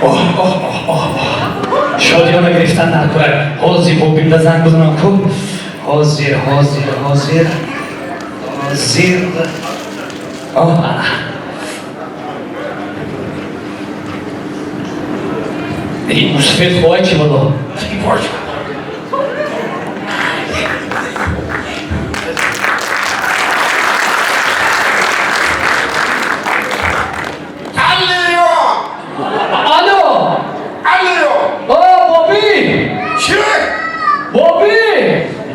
Оҳ, оҳ, оҳ, оҳ, оҳ. Шодиёна гирифтан накунад. Ҳозир бобимда занг бизанам ку. Ҳозир, ҳозир, ҳозир. Ҳозир. Оҳ, ана. Ин мусафед хоҳад чӣ бало? Бош. Алло! Алло! Алло! О, Боби! Чӣ? Боби!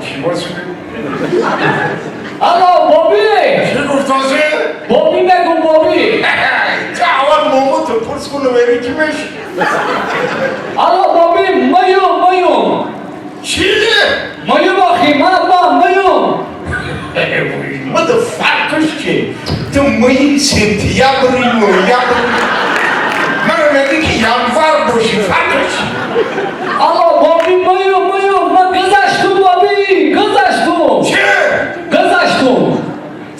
Чӣ бошад? Алло, Боби! Чӣ гуфт ҳозир? Боби мегум, Боби! Ту аввал момото пурс куну вери ки меши. Алло, Боби, маюм, маюм! Чӣ? Маюм охи, ман, ман, маюм! Мада фарқш чи? Ту мои сентябри, ноябр. Мара мегӣ ки январ боши, фарқш. Алло, Боби, маюм, маюм, ман гузаштум, Боби, гузаштум! Чӣ? Гузаштум!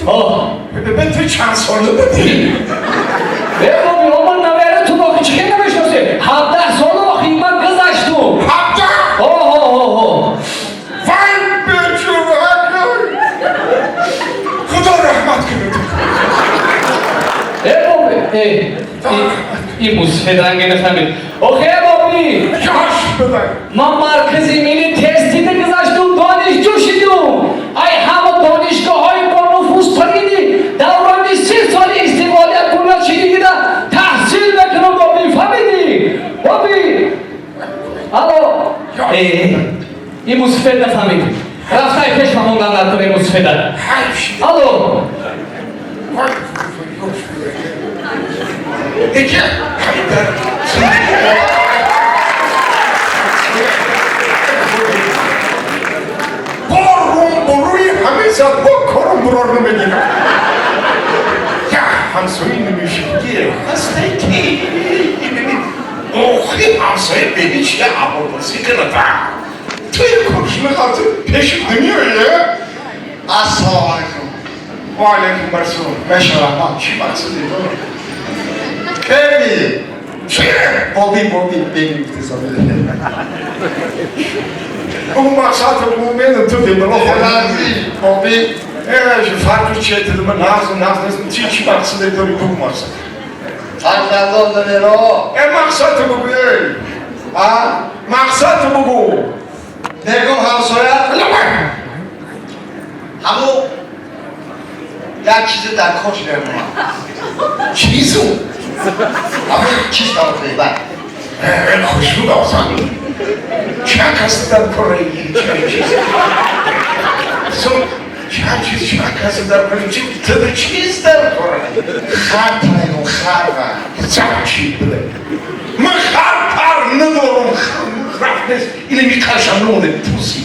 Оҳ, Бибин, ту чанд сола будӣ? Э, Боби, оман навератум охи, чӣ хел намешносӣ? 17 сола охи, ман гузаштум! 17? Оҳ, оҳ, оҳ, оҳ. Вай бечорака! Худо раҳмат кунад. Э, Боби, э, ин мусафед ранге нафаҳмид. Охе, Боби! Ёш бибар. Ман маркази милли тестида гузаштум, донишҷӯ шидум. Ай ҳама донишгоҳҳои бонуфузтарини даврони 30 соли истиқлолият бунёд шидигида таҳсил мекунам, Боби, фаҳмидӣ? Боби! Алло! Э, ин мусафед нафаҳмид. Рафтай пеш мамондан дар куни мусафеда. Ҳайф. Алло! Вай, ёш бибар. Эки, ҳайдар. Борум буруи ҳамин зад бо корум бурор намегирам. Я ҳамсои намешидги ҳастай ки охи ҳамсоя беби чи абопурсӣ кунада. Туи коршуна хати пеши намеоя? Ассалому алайкум. Ва алайкум ассалом. Мешавам. Чӣ мақсаде дорам? Беби. Чӣ? Боби, Боби, беби гуфтесам. Бу мақсад бу мену ту бебало. Нази, Боби. Фарқи чие дидим нағз нағз нест. Чӣ чӣ мақсаде дори, бу мақсад? Фарзандон намеро. Э, мақсад бугу, эй. А? Мақсад бугу. Мегум ҳамсоя, ҳаму як чизе дар кор шуда. Чизу? Ҳаму чиз тамоқи Э, хушрӯ осан. Чанд кас дар кор чанд чиз. Сон чанд чиз, чанд кас дар кор чи ту чиз дар кор. Хар мегум, хар. Чанд чи биде? Ман хар пар надорам. Рафт нест. Или ми қашам намонде пуси.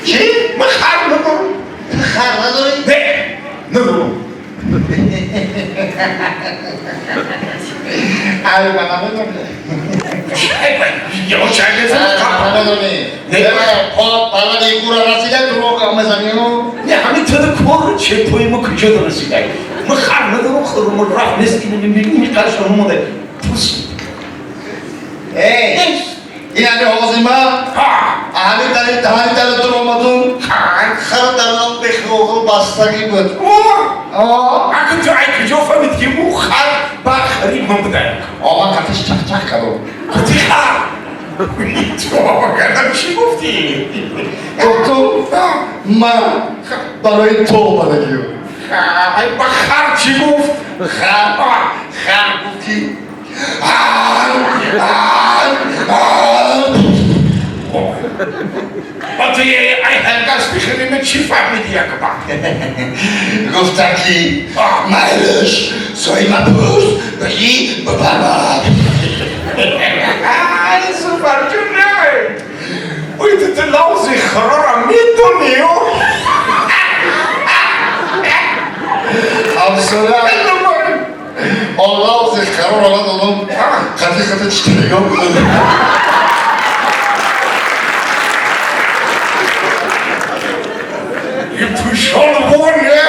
Чӣ? Ман хар надорам. Ту хар надорӣ? Не, надорам. Ай, ман намедонам. Ё чай мезанам. Намедонӣ. Парвади гура расида дурӯғ мезанӣ. Не, ҳамин туда кор чепои мо куҷо расида? Ман хар надорам, хурум рафт нест, ини ми қашам намонде пуси. Эй, ин ҳами ҳозима ҳамин дари даҳани дари дур омадум, хар дар он бехоғил бастагӣ буд. Акун ту ай куҷо фаҳмид ки ӯ хар ба харид ман буда? Омад, қатиш чақ-чақ кардум. Қути хар? Ту кардам, чӣ гуфтӣ? Гуфтум, ман барои ту омадагиём. Ай, ба хар чӣ гуфт? Хар, хар гуфт ки Ба ту ай ҳангас бихӯрима, чӣ фаҳмидӣ якба? Гуфтам ки майлиш соима пурс бигӣ бибармад. Ай, суфарҷунай! Ой, ту ту лавзи харора медонӣ? Ҳамсоя, он лавзи хароро надонам, қати қати чита нигоҳ кунам. Пушолвор, е?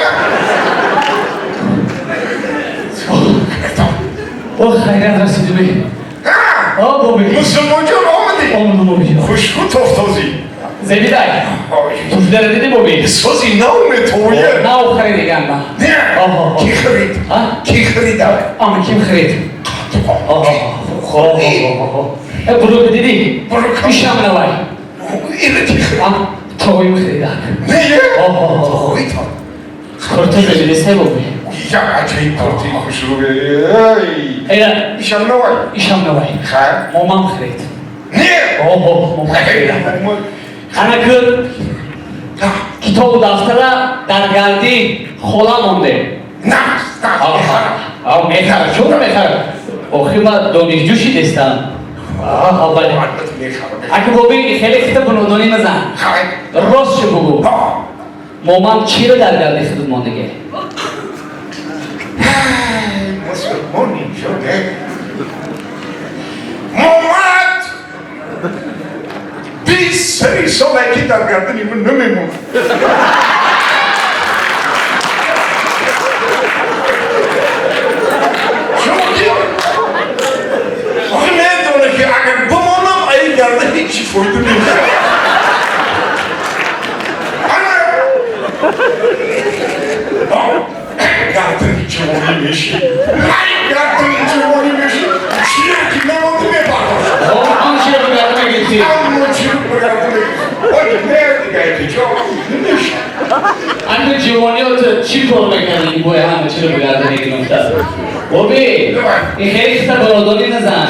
Оҳ, хайрият расидӣ. О, боби. Мусулмонҷон, омадӣ? Омадам, бобиҷон. Хушрӯ тофтозӣ. Зебидай. Туфлера диди, боби? Сози нав метоя. Нав харидиган ма. Не, ки харид? Ки харида? Ама ким харид? Бурук диди? Ишам навай. Ина ки харид? Тоғоим харида. Не? Тоғоитон. Курта зебидесай, боби? Я аҷоиб куртаи хушрӯ. Ина. Ишам навай. Ишам навай. Ха? Момам харид. Не? Момам харида. Ана кур китобу дафтара дар гарди хола монде. На, на. Мехарам, чун мехарам. Охир ма донишҷӯ шидестам. Бале. Ака, боби, хеле хита бунодонӣ назан. Рост чӣ бугӯ. Момам чиро дар гарди худ мондагӣ? Мусулмони ҷоне. Момад 23 сола ки дар гардани ман намемонад. Чунки охи медоне, ки агар бимонам, ай гардан ҳечи фоида намешавад. Ана гардани ҷавонӣ меши. Ай гардани ҷавонӣ меши. Чие ки мемонди, мебардошт. Он чиро ба гардан мегирифтӣ? Аммо чиро ба гардан мегирифт? Оли не, дига ки ҷо намешавад. Ами ҷавониёт чӣ кор мекардӣ, бо ҳама чиро ба гардан мегирифта? Боби, ин хеле хита бародарӣ назан.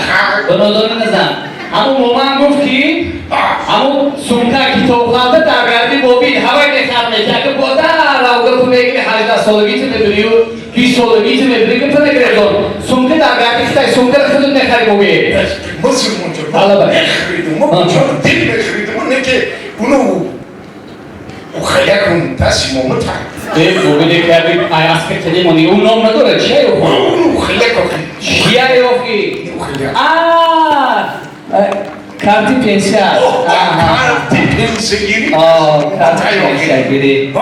Бародарӣ назан. Ҳамун моман гуфт, ки ҳамун сумка, китобхалта дар гарди боби ҳавай мехар мекард. Бода равга ту мегири, 18 солагӣ ту мебирию 20 солагӣ ту мебири, ки ту мегирезон. Сумка дар гарди хитай, сумкаро худут мехари, боби. Мусулмонҷон, Алла. мехаридум, мо ҷон дил мехаридум, не ки уну ухаякун дасти мо мутак. Э, боби, не карди, ай аскар кадемони, ӯ ном надорад, чия охи? Уну ухаяк охи. Чия охи? Ухаяк. А, карти пенсия. Карти пенсиягирӣ. Карти пенсиягирӣ.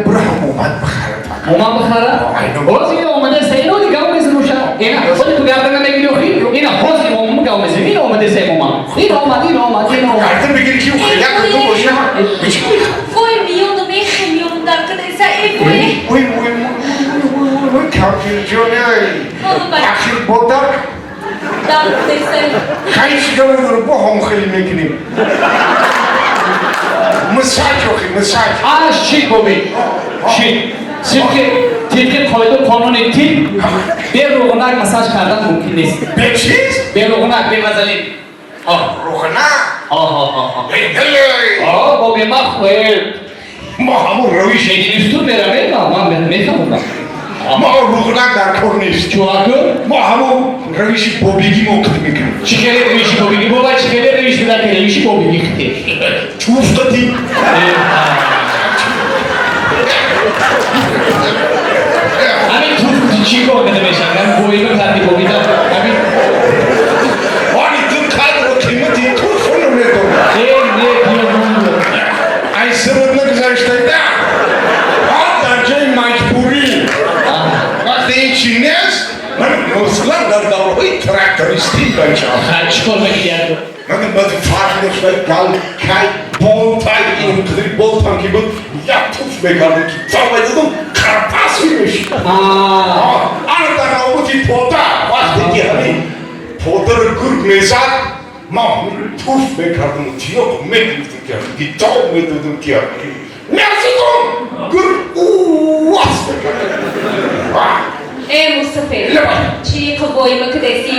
Бираҳам омад бихарад. Моман бихара? Ҳозир ина омадаста, ино гав мезануша. Ина, ходи ту гардана мегири охи? Ина ҳозир моман гав мезани. Ина омадаста моман. Ина омад, ина омад, ина омад. Гардан бигири, ки ухаяк ту боша. Бичи мехарад? Вой, миёну мехе, миёну дар кадеса, э, вой! Ой, ой, ой, ой, кампирҷон, ай. Ахир бодар Дар кадеса. Хайчи гамедору, бо ҳам хеле мекунем. Массаж охи, массаж. А, шит, боби. Шит. Тибқи қоиду қонуни тиб, бе рӯғнак массаж кардан мумкин нест. Бе чиз? Бе рӯғнак, бе вазелин. Рӯғнак? Ҳо. Эй, эй. О, боби, ма Мо ҳамун равиш мединистуд меравем, ман мефаҳмам. Мо рӯғнак дар кор нест. Чуаку? Мо ҳамун равиши бобигӣ мо кид мекунем. Чӣ хеле равиши бобигӣ, боба, чӣ хеле равиш буда ки равиши бобигӣ хите? Чуфтати. Ҳамин туф чӣ кор карда мешавад? Ҳамин боима карди, бобида. Ҳамин Ани ту қадру қимати туфу намедонӣ. Не, не, биё. Ай сират нагузаштайда. Ҳа, дар ҷои маҷбурӣ. Вақте ҳечи нест, ман масалан дар давраҳои трактористӣ бачаам. Чӣ кор мекунӣ? Ман баъд фарқ дошт, гал кай болтай, ин қадри болтам ки буд, як туф мекардам, ки то медодам, карпас мешуд. Ана дар навбати пода, вақте ки ҳамин подаро гург мезад, ман туф мекардам, тиёқ мегирифтам, ки тоб медодам, ки мезадам, гург увас мекард. Э, Мустафе, чӣ қуввои макадеси?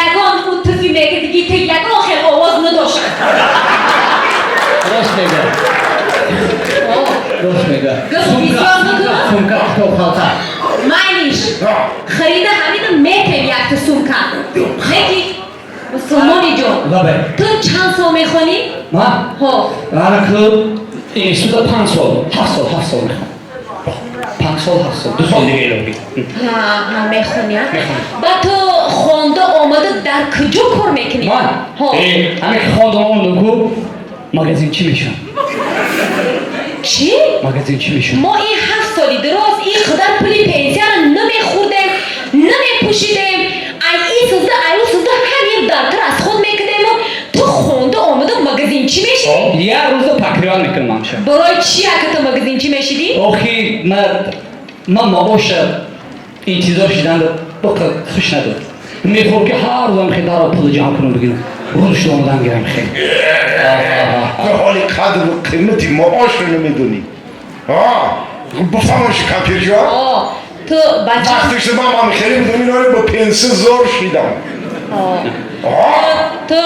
Ягон ӯ туфи мекардиги, ту ягон хел овоз надошт. Рост мега. Рост мега. Гап бисёр накун. Сумка, китоб, халта. Майлиш. Харида ҳамина метем якта сумка. Леки мусулмони ҷон. Лабе. Ту чанд сол мехонӣ? Ма? Ҳо. Ана ку института 5 сол, 7 сол, 7 сол мехонам. 5 сол, 7 сол, 2 сол дига иловӣ. Ҳа, мехонӣ, а? Мехонам. Ба ту хонда омада дар куҷо кор мекунӣ? Ман? Ҳо. Э, ҳамин ки хондам омадам ку, магазинчӣ мешавам. Чӣ? Магазинчӣ мешавам. Мо ин 7 соли дароз ин қадар пули пенсияро намехӯрдем, намепӯшидем, ай ин сизда, ай ӯ сизда. Тайёр мекунам ҳамша. Барои чӣ ака ту магазинчӣ мешидӣ? Охи, ман маоша интизор шидан боқа хуш надод. Мехоҳам, ки ҳар рӯзам хел даро пул ҷамъ кунам, бигирам, рушд омадан гирам хел. Ту ҳоли қадру қимати маошро намедонӣ. Бифаҳмаш, кампирҷон. О, ту бача. Вақте ки ман хеле будам, иноро бо пенсия зор шидам. Ту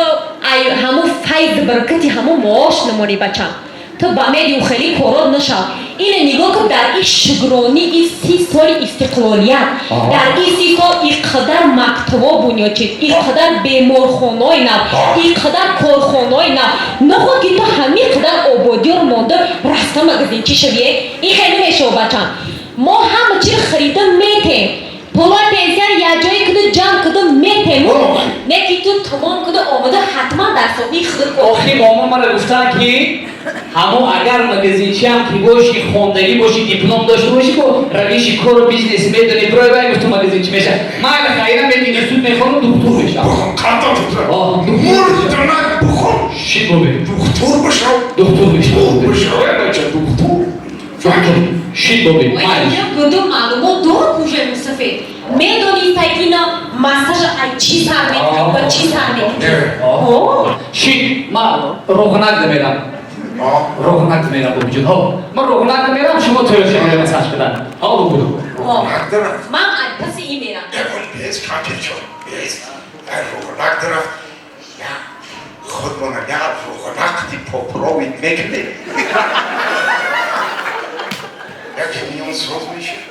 ай ҳамун файз, баракати ҳамун маош намонӣ, бачам. Ту ба медиу хеле корот нашав. Ине нигоҳ кун, дар ин шукронӣ и 30 соли истиқлолият, дар ин 30 сол ин қадар мактабо бунёд шид, ин қадар беморхонаи нав, ин қадар корхонаи нав. Наход ки ту ҳамин қадар ободиёро монда, рафта магазинчӣ шавие? Ин хеле мешава, бачам. Мо ҳама чиро харида метем, пулои пенсияро якҷое куду ҷамъ куду метему, не ки ту тамом куду омада, ҳатман дар соҳаи худ кор. Охи, момо мара гуфтанд, ки ҳамон агар магазинчиам ки бошӣ, хондагӣ бошӣ, диплом дошта бошӣ, бо равиши кору бизнес медонӣ. Барои вай гуфту магазинчи меша. Ман агар хайрам институт мехонам, духтур мешавам. Қандам мурдонак, бухон. Шит, боби. Духтур бошав. Духтур мешавам. Бошав, бача, духтур. Шит, боби. Инҷо кудум маълумот дор уже мусафед медонистай, ки ина массажа ай чӣ сар мекунад ва чӣ сар мекунад. Шит, ман роғнак намерам, роғнак намерам, бобиҷон. Ҳо, ман роғнак намерам, шумо тӯёр шавед массаж кунад. Ҳо, бубуду. Ман ай паси ин мерам. Без, кампирҷон, без. Роғнак дарафт худмона як роғнақти попровид мекунем, як миён соз мешид.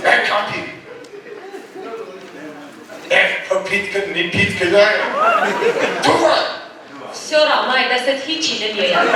Э, кампир, э, попить ка, не пить ка, ту. Всё равно ай дастат ҳичи намеояд.